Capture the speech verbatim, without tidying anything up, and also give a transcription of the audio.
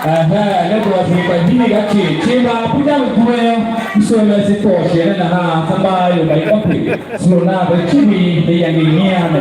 Ehe, Lagos we gba hini ga cii, cii mba Abuja ve kure yô, m soo mer se tôô shighe ne nahan, se mba ior mba i Ope, se lu nan ve civir, ve yange i nyian ne.